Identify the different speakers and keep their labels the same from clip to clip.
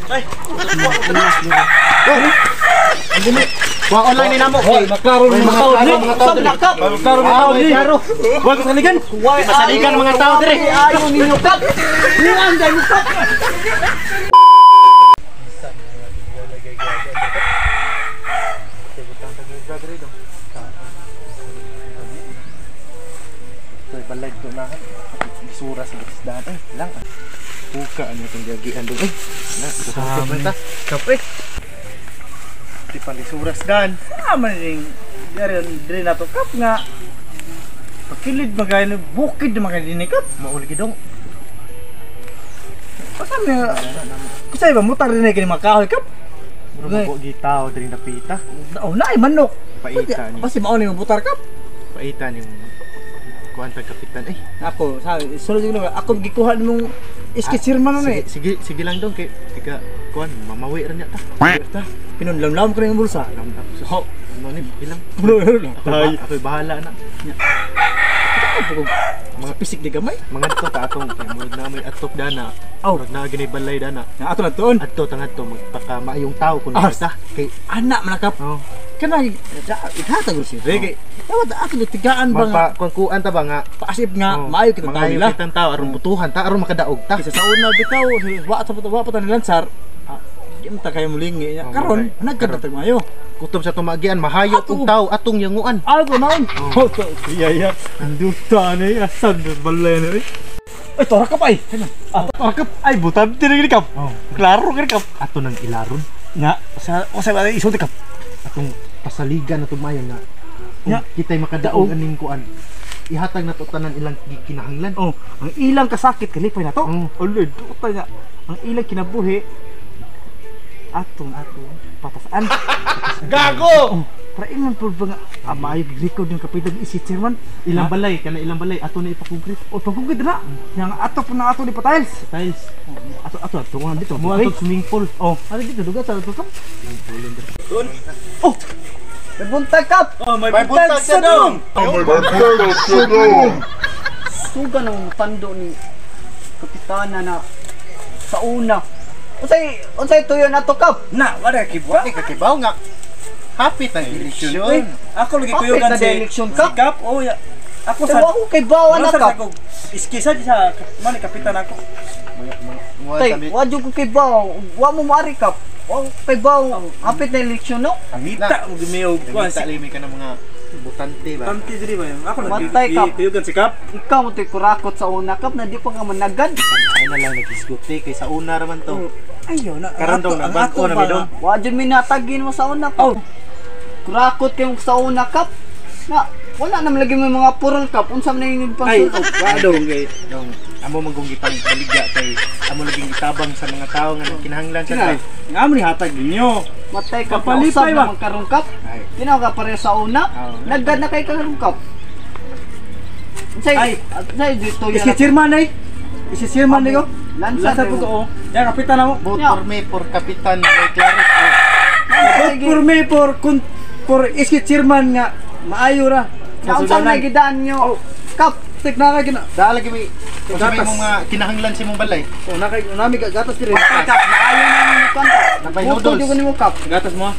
Speaker 1: Ay.
Speaker 2: Wa online ni namo.
Speaker 1: Maklaro
Speaker 2: mga tao ni.
Speaker 1: Maklaro mga tao ni. Wa ko saligan.
Speaker 2: Masaligan mga tao dire.
Speaker 3: Ayo ninyo kap. Nian dai mo kap.
Speaker 2: Balay do na. Isura sa isdaan ay lang. Puka ano itong gagian do. Ay, na ta.
Speaker 1: Kape.
Speaker 2: Di pa lisuras dan.
Speaker 1: Sama ning diri diri nato kap nga. Pakilid magay bukid magay dinhi kap.
Speaker 2: Mauli gidong.
Speaker 1: Asa mi kusay ba mutar dinhi kini makahoy kap?
Speaker 2: Murag ko gitaw diri napita.
Speaker 1: Oh, naay manok.
Speaker 2: Paita ni.
Speaker 1: Basi mao ni mutar kap.
Speaker 2: Paita ni kuan tag kapitan eh.
Speaker 1: Ako sabi sulod jud ako gikuha nimong iski chairman ano eh.
Speaker 2: Sige sige lang dong kay tiga kuan mamawi ra nya ta.
Speaker 1: Ta pinunlamlam ko ning bulsa.
Speaker 2: Ho, ano ni bilang. Ako bahala na.
Speaker 1: Mga pisik di gamay.
Speaker 2: Mga to ta atong kay murag na may atok dana.
Speaker 1: Aw,
Speaker 2: murag na gini balay dana.
Speaker 1: Na ato na tuon.
Speaker 2: Adto tangadto magpaka maayong tao kun ta kay
Speaker 1: anak man kap.
Speaker 2: Oh.
Speaker 1: Kana ihatag si Rege. Dapat ato tigaan ba nga
Speaker 2: kuan ta ba nga
Speaker 1: paasip nga maayo kitang tao nila.
Speaker 2: Maayo kitang tao aron butuhan ta aron makadaog ta.
Speaker 1: Kaysa sa una bitaw wa ta wa pa ta nilansar. Di man ta kayo mulingi nya. Karon nagkadtag maayo.
Speaker 2: Kutob sa tumagian mahayop og tao atong yanguan.
Speaker 1: Ato naon. Iya iya. Anduta ni asan balay ni. Ay tora ka pa ay. Ah, tora ka ay butab diri kap. Klaro kini kap.
Speaker 2: Ato nang ilaron.
Speaker 1: Nya sa usa ba isulti kap.
Speaker 2: Atong pasaligan na tumayon nga. Nya kitay makadaog aning kuan. Ihatag na to tanan ilang kinahanglan.
Speaker 1: Oh, ang ilang kasakit kalipay na to. Ulo duta nya. Ang ilang kinabuhi atong atong patasan.
Speaker 2: Gago.
Speaker 1: Oh, para ilang pud ba nga maayo record yung kapitan isi chairman.
Speaker 2: Ilang balay kana ilang balay ato na ipakongkrit.
Speaker 1: O pagkongkrit na. Yang ato po na ato ni patiles.
Speaker 2: Tiles.
Speaker 1: Ato ato ato nga dito.
Speaker 2: Mo ato swimming pool.
Speaker 1: Oh, ato dito duga sa ato. Oh.
Speaker 3: May buntag kap.
Speaker 1: Oh, may buntag sa dong.
Speaker 4: May buntag sa dong.
Speaker 3: Suga nang tando ni kapitana na sa una. Unsay unsay tuyo na to kap?
Speaker 1: Na, wala kibaw.
Speaker 2: Di ka kibaw nga. Happy tang eleksyon.
Speaker 1: Ako lagi kuyogan si
Speaker 3: eleksyon kap.
Speaker 1: Kap. Oh ya. Ako sa
Speaker 3: ako kay bawa na kap.
Speaker 1: Iskisa di sa man kapitan ako.
Speaker 3: Tay, wa jud ko kay bawa. Wa mo maari kap. Wa kay bawa. Hapit na eleksyon no.
Speaker 1: Angita mo gimiog
Speaker 2: kuan si limi ka ng mga butante ba.
Speaker 1: Butante diri ba. Ako lagi kuyogan si kap.
Speaker 3: Ikaw mo toy kurakot sa una kap na di pa ka managad.
Speaker 2: Ay na lang nagisguti kay sa una ra man to.
Speaker 1: Ayo na.
Speaker 2: Karon dong nabag-o na mi dong.
Speaker 3: Wa jud minatagin mo sa una kap. Kurakot kay sa una kap. Na wala naman lagi may mga purol kap. Unsa man yung pangsulod?
Speaker 1: Ay, dong kay
Speaker 2: dong amo man kong gipang baligya kay amo laging itabang sa mga tao nga kinahanglan sa
Speaker 1: ta. Nga amo ni hatag ninyo.
Speaker 3: Matay ka palipay ba karon kap. Tinaw ka pare sa una. Nagad na kay karon kap. Unsay unsay dito
Speaker 1: yan? Isi chairman ay. Isi chairman ni ko.
Speaker 3: Lansa
Speaker 1: po ko. Ya kapitan namo.
Speaker 2: Vote for me for kapitan may klaro.
Speaker 1: Vote for me for isi chairman nga maayo ra.
Speaker 3: Unsa may gidaan nyo? Kap,
Speaker 1: tek na kay gina.
Speaker 2: Daa lagi may gatas mga kinahanglan si mong balay.
Speaker 1: Oh, na kay nami gatas diri.
Speaker 3: Kap, maayo na nimo kanta.
Speaker 2: Napay noodles.
Speaker 3: Jud nimo kap.
Speaker 1: Gatas mo.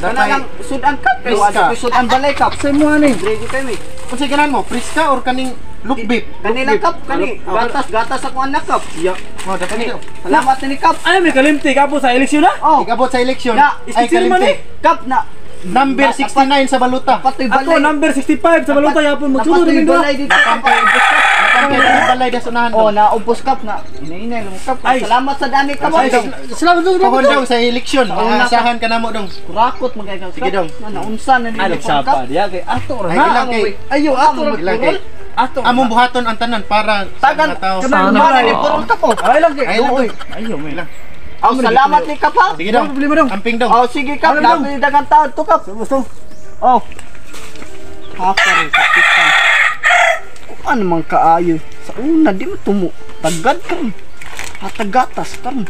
Speaker 3: Kana lang sudan kap, pero ato sudan balay kap.
Speaker 1: Sa mo ani.
Speaker 3: Ready kay mi.
Speaker 2: Unsay ganan mo? Priska or kaning lukbip?
Speaker 3: Kani lang kap, kani gatas gatas ako anak kap.
Speaker 2: Iya. Oh, dapat ni.
Speaker 3: Salamat ni kap.
Speaker 1: Ay may kalimti kabot sa eleksyon na?
Speaker 3: Oh,
Speaker 2: ikabot sa eleksyon.
Speaker 1: Ay kalimti.
Speaker 3: Kap na.
Speaker 2: Number 69 sa baluta.
Speaker 1: Ako number 65 sa baluta yapon magsulod ning duha.
Speaker 2: Napampay balay da sunahan.
Speaker 3: Oh, naubos kap na. Inainay mo kap. Salamat sa dani kap.
Speaker 1: Salamat dong.
Speaker 2: Pohon dong sa eleksyon. Maasahan ka namo dong.
Speaker 3: Kurakot magay ka.
Speaker 2: Sige dong.
Speaker 3: Naunsa na nimo
Speaker 1: kap. Diya kay ato ra. Ayo ato ra.
Speaker 2: Ato. Among buhaton ang tanan para sa mga tao.
Speaker 3: Kanang ni purol kap.
Speaker 1: Ay lang kay. Ayo may lang.
Speaker 3: Oh, salamat ni kap ha.
Speaker 2: Sige dong.
Speaker 1: Problema dong.
Speaker 2: Amping dong.
Speaker 3: Oh, sige kap. Dami dagang tao to kap.
Speaker 1: Gusto.
Speaker 3: Oh. Haka rin kapitan. Kuan man kaayo. Sa una di mo tumo. Tagad karon. Hatagatas karon.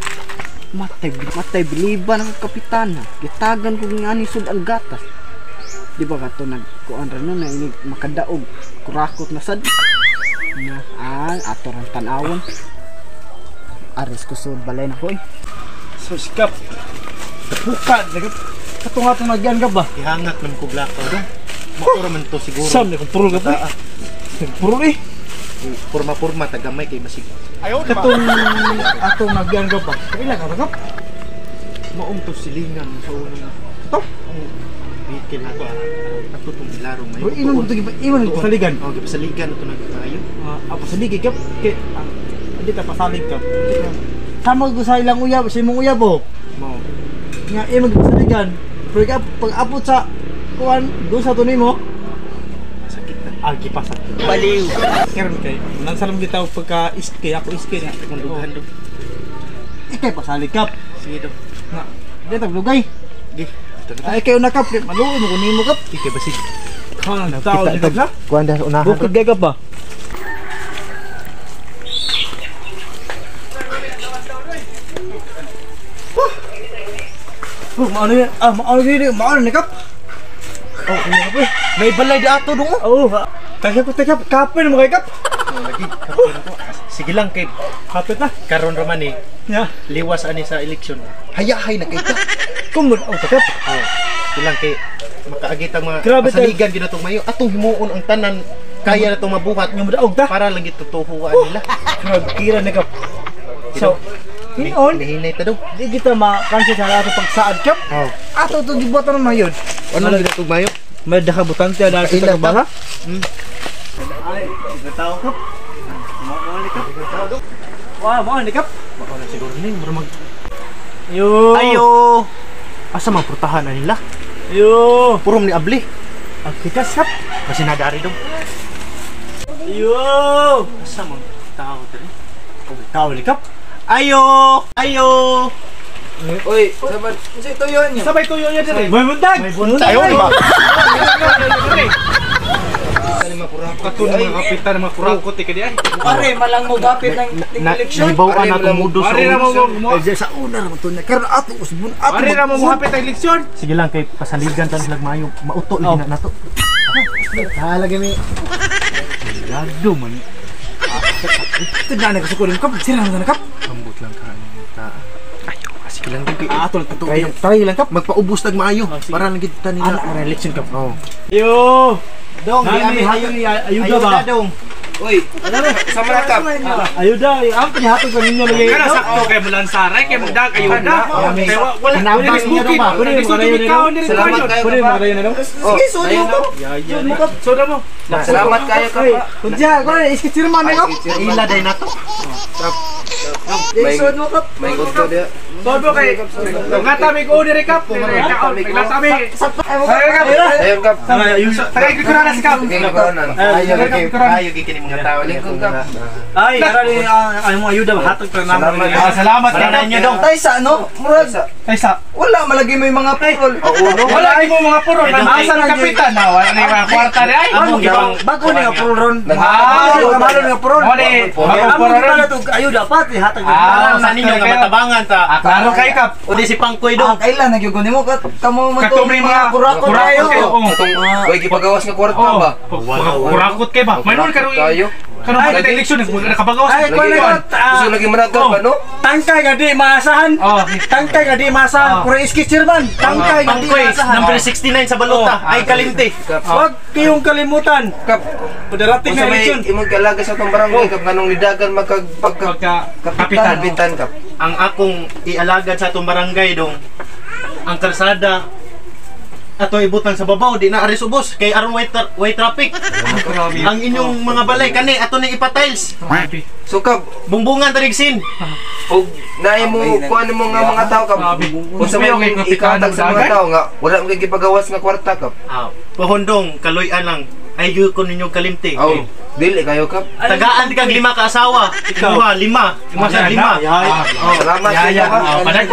Speaker 3: Matay matay biliban ang kapitana. Gitagan ko ngani sud ang gatas. Di ba kato nagkuan ra no na inig makadaog kurakot na sad. Na ato ran tan-awon. Aris ko sud balay na ko eh.
Speaker 1: Sus kap. Buka katong atong nagyan ka ba?
Speaker 2: Ihangak nam ko blakaw dong. Maura man to siguro.
Speaker 1: Sam na puro ka ba? Puro eh.
Speaker 2: Purma-purma tagamay kay basig.
Speaker 1: Ayaw katong atong nagyan ka ba? Kaila ka kap?
Speaker 2: Maong to silingan sa unang.
Speaker 1: To?
Speaker 2: Bikil ako. Ato tong bilaro mayo.
Speaker 1: Pero inon to iman to saligan.
Speaker 2: Oh, gipasaligan ato nagkaayo.
Speaker 1: Pasalig kap kay di ta pasalig kap. Sama ko sa ilang uyab, sa imong uyab oh.
Speaker 2: Mao.
Speaker 1: Nga imong gipasaligan. Pero pag abot sa kuan do sa to nimo
Speaker 2: sakit na.
Speaker 1: Ah, gipasakit.
Speaker 3: Baliw.
Speaker 1: Karon kay nansalam kita og pagka iske ako iske na
Speaker 2: Kung dughan.
Speaker 1: Ikay pasalig kap.
Speaker 2: Sige dong.
Speaker 1: Na, di ta lugay.
Speaker 2: Gi.
Speaker 1: Ay kayo na kap, maluoy mo kunin mo kap.
Speaker 2: Ikay basig.
Speaker 1: Kan tao di ka.
Speaker 2: Kuan da unahan.
Speaker 1: Bukid gay kap ba? Oh, maano yan? Ah, maano yun? Maano ni kap? Oh, ano kap eh?
Speaker 2: May balay di ato dong.
Speaker 1: Oo. Teka ko, teka. Kapin mo kay kap.
Speaker 2: Lagi kapin ko. Sige lang kay
Speaker 1: Kapit na.
Speaker 2: karon ra man eh.
Speaker 1: Ya.
Speaker 2: Liwas ani sa eleksyon. Hayahay na kay ka.
Speaker 1: Kumod oh, kap.
Speaker 2: Oh. Ilang kay makaagit ang mga
Speaker 1: Grabe,
Speaker 2: pasaligan ginatong mayo. Atong himuon ang tanan kaya na itong mabuhat
Speaker 1: Nga modaog ta.
Speaker 2: para lang gitutuhuan nila.
Speaker 1: Grabe kira na kap. So, hinoon,
Speaker 2: Hinay ta daw.
Speaker 1: di kita ma-cancel sa ato pagsaad kap.
Speaker 2: Oh.
Speaker 1: Ato itong gibuhatan naman yun.
Speaker 2: Ano lang ginatong mayo?
Speaker 1: May dakabutante na sa
Speaker 2: Kaila
Speaker 1: tagbara. Ay, tao kap. Mao ni kap. Wah, mao ni kap.
Speaker 2: Mao na siguro ni mura mag
Speaker 1: Yo.
Speaker 2: Ayo. Asa man purtahan na nila?
Speaker 1: Yo.
Speaker 2: Purom ni abli.
Speaker 1: Ang kikas kap.
Speaker 2: Kasi nadari dong.
Speaker 1: Yo.
Speaker 2: Asa man tao diri?
Speaker 1: Tao ni kap.
Speaker 2: Ayo! Ayo!
Speaker 3: Oy, sabay, unsa tuyo niyo?
Speaker 1: Sabay tuyo niya diri. May buntag. May buntag.
Speaker 2: Ayo di ba? Kato ng mga kapitan mga kurakot eh kadi ay.
Speaker 3: Are malang mo gapit ng eleksyon.
Speaker 2: Nahibawaan na itong mudo sa
Speaker 5: Are ra mo
Speaker 1: Ay, sa una ra to na karon ato usbon ato.
Speaker 5: Are ra mo hapit ang eleksyon.
Speaker 2: Sige lang kay pasaligan tan slag mayo. Mauto lagi na nato. Halagi mi.
Speaker 1: Gado man. Ito na nagasuko kap. Sira na kap.
Speaker 2: Ambot lang ka ano ta. Ayo, sige lang kay
Speaker 1: Ato try try lang kap.
Speaker 2: Magpaubos tag maayo para lang gid ta nila.
Speaker 1: Ana ang election kap.
Speaker 2: Oh.
Speaker 1: Yo.
Speaker 2: Dong, di
Speaker 1: Nami
Speaker 2: ami
Speaker 1: hayo ni ayuda ba?
Speaker 2: Dong.
Speaker 3: Oy, sama na kap.
Speaker 1: Ayuda, ang panihatog sa ninyo lagi.
Speaker 5: Kana sakto kay mulansaray kay magdag ayuda. Kay wala
Speaker 2: Hinabang niya dong ba?
Speaker 3: Salamat kayo
Speaker 1: Pwede
Speaker 3: kap.
Speaker 1: makadayon na dong.
Speaker 3: Sige, sud mo kap.
Speaker 1: Sud mo kap.
Speaker 5: Soda mo.
Speaker 3: Salamat kayo kap.
Speaker 1: Kunja, ko iskit sirman na kap.
Speaker 2: Ila day nato.
Speaker 3: May sud mo kap. May gudto dia.
Speaker 5: Sodo kay ngatami ko diri kap. Ngatami.
Speaker 3: Ayun kap.
Speaker 5: Tagay ko na si kap.
Speaker 2: Ayo kay ayo kini mga tao niya.
Speaker 1: Ay, ara ni ang mo ayuda hatag pa namo.
Speaker 5: Salamat
Speaker 2: Para
Speaker 5: kay
Speaker 2: ninyo dong.
Speaker 3: Tay sa ano? Murag.
Speaker 5: Tay sa.
Speaker 3: Wala malagi may mga purol.
Speaker 5: Wala ay mo mga purol. Asa ang kapitan na wala ni mga kwarta ni ay.
Speaker 1: Amo bago ni nga purol ron.
Speaker 5: Ah,
Speaker 1: Bago ni nga purol.
Speaker 5: Mo ni
Speaker 1: Amo
Speaker 5: purol.
Speaker 1: gitala to ayuda pa hatag.
Speaker 5: Ah,
Speaker 2: Sa ninyo nga matabangan ta.
Speaker 5: Klaro kay kap.
Speaker 2: O di si Pangkoy dong.
Speaker 3: Ah, kailan nagyugon nimo kat kamo man to
Speaker 5: Katong may mga
Speaker 3: kurakot
Speaker 5: kurakot
Speaker 3: kayo.
Speaker 5: kayo.
Speaker 6: Way gipagawas nga kwarta ba?
Speaker 5: Kurakot kay ba? May nun karon
Speaker 6: Tayo.
Speaker 5: Karon pa eleksyon nakabagawas.
Speaker 1: Ay, kuan na
Speaker 6: Gusto lagi managal ba no?
Speaker 1: Tangkay nga di maasahan.
Speaker 5: Oh.
Speaker 1: Tangkay nga di maasahan.
Speaker 5: Oh.
Speaker 1: Puro iski chairman. Tangkay nga di
Speaker 2: Pangkoy
Speaker 1: maasahan.
Speaker 2: number 69 sa balota. Ay kalimte.
Speaker 1: Huwag kayong kalimutan.
Speaker 6: Kap.
Speaker 1: Padarating
Speaker 6: Unsa
Speaker 1: na
Speaker 6: may
Speaker 1: eleksyon.
Speaker 6: imong kalaga sa atong barangay kap nganong nidagan magkag pagka
Speaker 5: Pagka kapitan.
Speaker 6: kapitan kap.
Speaker 2: Ang akong ialagad sa atong barangay dong. Ang kalsada ato ibutang sa babaw di na aris ubos kay aron way traffic. Ang inyong mga balay kani ato ni ipa-tiles.
Speaker 6: So kap,
Speaker 2: Bungbungan tarigsin.
Speaker 6: og naay mo kuan mo nga mga tao kap. Unsa may imong ikahatag sa mga tao nga wala mo kay gipagawas nga kwarta kap.
Speaker 2: Ah, pahondong kaloy-an lang. Ay ko ninyo kalimte.
Speaker 6: Aw, dili kayo kap.
Speaker 2: Tagaan di kag lima ka asawa. Ikaw lima. Imo sa lima.
Speaker 6: Salamat kayo kap.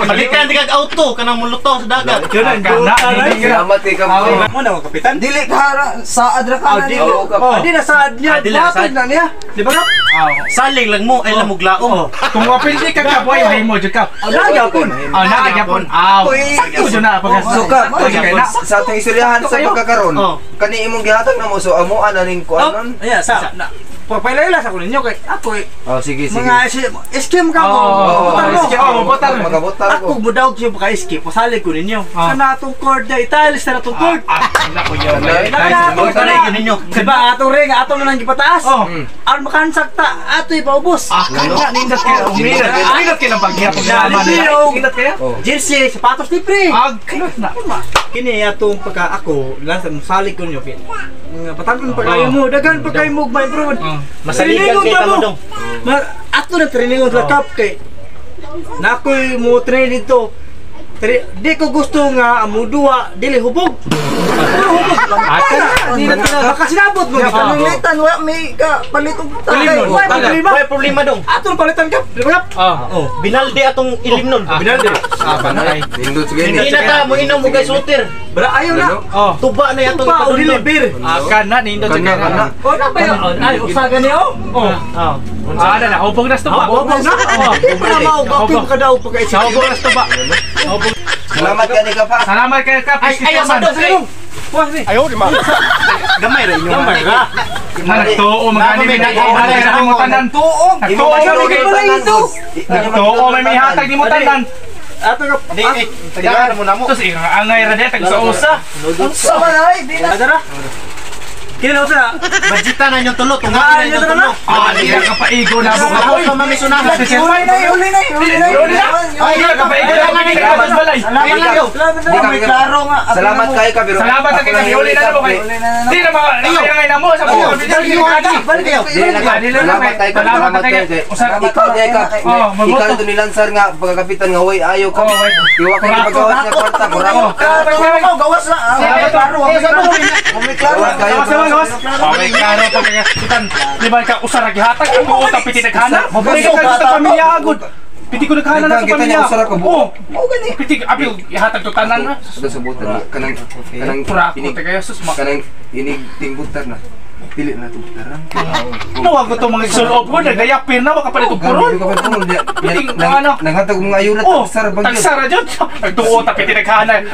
Speaker 2: Palitan di kag auto kanang mulutaw sa dagat.
Speaker 6: Salamat kay kap.
Speaker 1: Mo na kapitan.
Speaker 3: Dili ka saad ra ka na
Speaker 1: Dili.
Speaker 6: Oo, kap.
Speaker 1: Oh, di na saad niya.
Speaker 2: Ah, dili na
Speaker 1: Hatag
Speaker 2: saad.
Speaker 1: na niya. Di ba kap?
Speaker 2: Saling lang mo ay lamuglaom.
Speaker 5: Kung wapil di ka kap, way mahimo jud kap.
Speaker 1: Oh, nagyapon.
Speaker 5: Ah, nagyapon. Ah, sakto jud na pagka.
Speaker 6: So kap,
Speaker 5: Sakto
Speaker 6: sa atong istoryahan sa pagkakaron,
Speaker 2: Oh.
Speaker 6: kani imong gihatag namo so amoan na ning kuan nun.
Speaker 1: Ayan, sa.
Speaker 5: Pagpailaylas ako ninyo kay ako eh.
Speaker 6: Oh, sige, sige.
Speaker 3: Mga SK mo ka ko.
Speaker 5: Oh,
Speaker 3: Botar mo.
Speaker 6: Magabotar
Speaker 3: Ako
Speaker 6: ko.
Speaker 3: mudaog siya baka SK, pasalig ko ninyo. Sana atong cord na italis na atong cord.
Speaker 5: Nako yo.
Speaker 3: Nakana
Speaker 2: ninyo.
Speaker 3: Diba atong ring ato na nang gipataas.
Speaker 5: Oh.
Speaker 3: Aron makansak ta ato ipaubos.
Speaker 5: Kana nindot kayo. Uminat kayo ng paghiya pag nalaman nila. Ingat kayo.
Speaker 3: Jersey, sapatos libre.
Speaker 5: Ag, na.
Speaker 3: Kini atong pagka ako, lang salig ko ninyo kay. Mga patangkon pa kayo mo, daghan pa kayo mo ma-improve.
Speaker 2: Masaligan kay tamo dong.
Speaker 3: Ato na training sa cup kay. Nakoy mo train dito. Di ko gusto nga amo duwa dili hubog. Pero hubog. Makasinabot mo kita.
Speaker 7: Pananglitan, wa may ka palitong tagay.
Speaker 3: Why problema?
Speaker 2: Way problema dong.
Speaker 3: Ato palitan ka. Di ba?
Speaker 5: Oh.
Speaker 2: Binalde atong ilimnon.
Speaker 5: Binalde. Panay.
Speaker 6: Nindot sige ni.
Speaker 2: Hindi na ta mo inom og kay suter.
Speaker 3: Bra ayaw na.
Speaker 5: Oh.
Speaker 2: Tuba na atong
Speaker 3: Tuba o dili
Speaker 2: ipadundon.
Speaker 3: beer.
Speaker 5: Kana nindot
Speaker 6: Kana, kana.
Speaker 3: O na ba yun? Ay usa gani oh.
Speaker 5: Oh. Ah, na hubog na tuba.
Speaker 3: Hubog na. Di pa na mao bakit ka daw pagka
Speaker 5: Sa hubog na tuba.
Speaker 6: Salamat ka ni Kap.
Speaker 5: Salamat kayo Kap.
Speaker 2: Ay, ayaw sa dong.
Speaker 1: Ayaw di ma.
Speaker 2: Gamay ra inyo. Gamay ra.
Speaker 5: Nagtuo magani may naghihatag na mo tanan.
Speaker 6: Tuo.
Speaker 5: Nagtuo Nagtuo may mihatag ni mo tanan.
Speaker 3: Ato ka.
Speaker 2: Di eh, tagaan mo namo.
Speaker 5: Tos angay ra diya tag sa usa.
Speaker 7: Unsa man ay, di na.
Speaker 3: Adara. Kini na usa.
Speaker 2: Budgetan na inyong tulo, tunghain na inyong tulo.
Speaker 5: Ah, di ka paigo na mo ka.
Speaker 2: Ako pa mamisunahan.
Speaker 7: Uli na, uli na, uli na.
Speaker 5: Uli na. Ay, ka paigo na mo ka balay.
Speaker 2: Salamat kayo.
Speaker 7: May klaro nga.
Speaker 6: Salamat kayo ka pero.
Speaker 5: Salamat sa kay uli na mo kay. Di na mga angay na mo sa buo.
Speaker 2: Balik kayo.
Speaker 6: Salamat kayo ka. Salamat kayo. Ikaw di ka. Ikaw to nilansar nga pagkakapitan nga way ayo ka. Iwa kay pagawas nga kwarta kurang.
Speaker 7: Klaro, gawas na. May klaro, may klaro. May klaro.
Speaker 6: Kayo.
Speaker 5: Okay, klaro pag kapitan. Di ba ka usara gihatag ako uta piti naghana? Mabalik ka sa pamilya agud. Piti ko naghana na sa pamilya. Oh, piti apil ihatag to tanan na.
Speaker 6: Sa sabutan kanang kanang
Speaker 5: Kurako te kayo sus
Speaker 6: kanang inig tingbutar na. Dili na to taran.
Speaker 5: Nawag ko to mga isulob ko nagayapir na waka palit og puron.
Speaker 6: Nanghatag mga ayo na tagsara bag.
Speaker 5: Tagsara jud. Nagtuo ta piti naghana.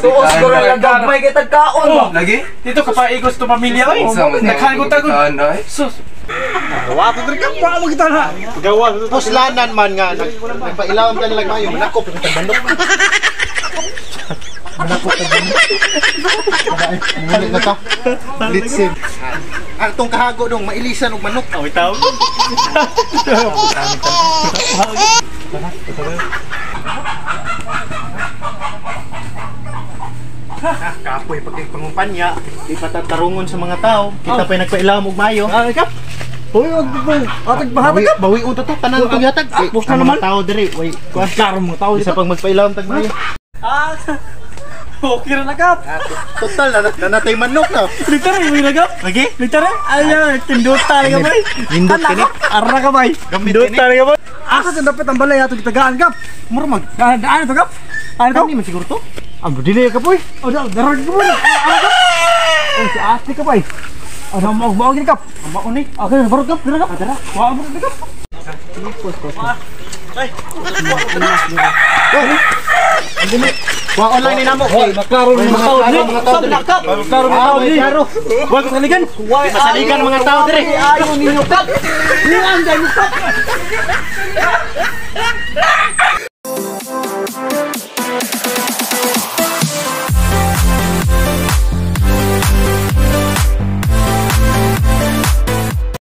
Speaker 7: Tuo siguro lang gagmay kay tagkaon.
Speaker 6: Lagi?
Speaker 5: Dito ka paigos to pamilya oy. Naghan ko tagod. Sus.
Speaker 1: Gawa to diri ka pa mo kita na. Gawa to.
Speaker 2: Puslanan man nga nagpailawom ta nila mayo manakop ang manok. Manakop ang manok. Muli na ta. Litsim. Ang tong kahago dong mailisan og manok.
Speaker 1: Aw itaw.
Speaker 2: Kapoy pagkipangumpanya, di pa tatarungon sa mga tao. Kita pa'y nagpailawom og mayo.
Speaker 3: Ah, kap. Uy, wag atag bahatag kap.
Speaker 2: Bawi unta to tanan tong gihatag.
Speaker 3: Bus na naman.
Speaker 2: Tao diri, way
Speaker 3: kuan klaro mo tao
Speaker 2: isa pang magpailawom tag mayo.
Speaker 3: Ah. Okay ra na kap.
Speaker 2: Total na nanatay manok na.
Speaker 3: Literal mo na kap.
Speaker 2: Lagi?
Speaker 3: Literal. Ay, tinduta ka bay.
Speaker 2: Nindot kini.
Speaker 3: Arra ka bay. Tinduta ka bay. Asa to dapat ang balay ato gitagaan kap.
Speaker 2: Mura mag.
Speaker 3: Ano to kap? Ano to?
Speaker 2: Kani man siguro to.
Speaker 3: Ang dili ka boy. Oh, darag ka boy. Ano kap? Oh, si ate ka bay. Ano mo mo gini kap?
Speaker 2: Mao ni.
Speaker 3: Okay, barog kap, dira kap. Dira. Wa mo kap.
Speaker 2: Ay. Wa online ni namo.
Speaker 3: Hoy, maklaro ni mga tao diri.
Speaker 2: Mga tao diri.
Speaker 3: Maklaro mga tao diri. Wa ko saligan.
Speaker 2: Masaligan mga tao diri.
Speaker 3: Ayo ninyo kap. Ni anday mo kap.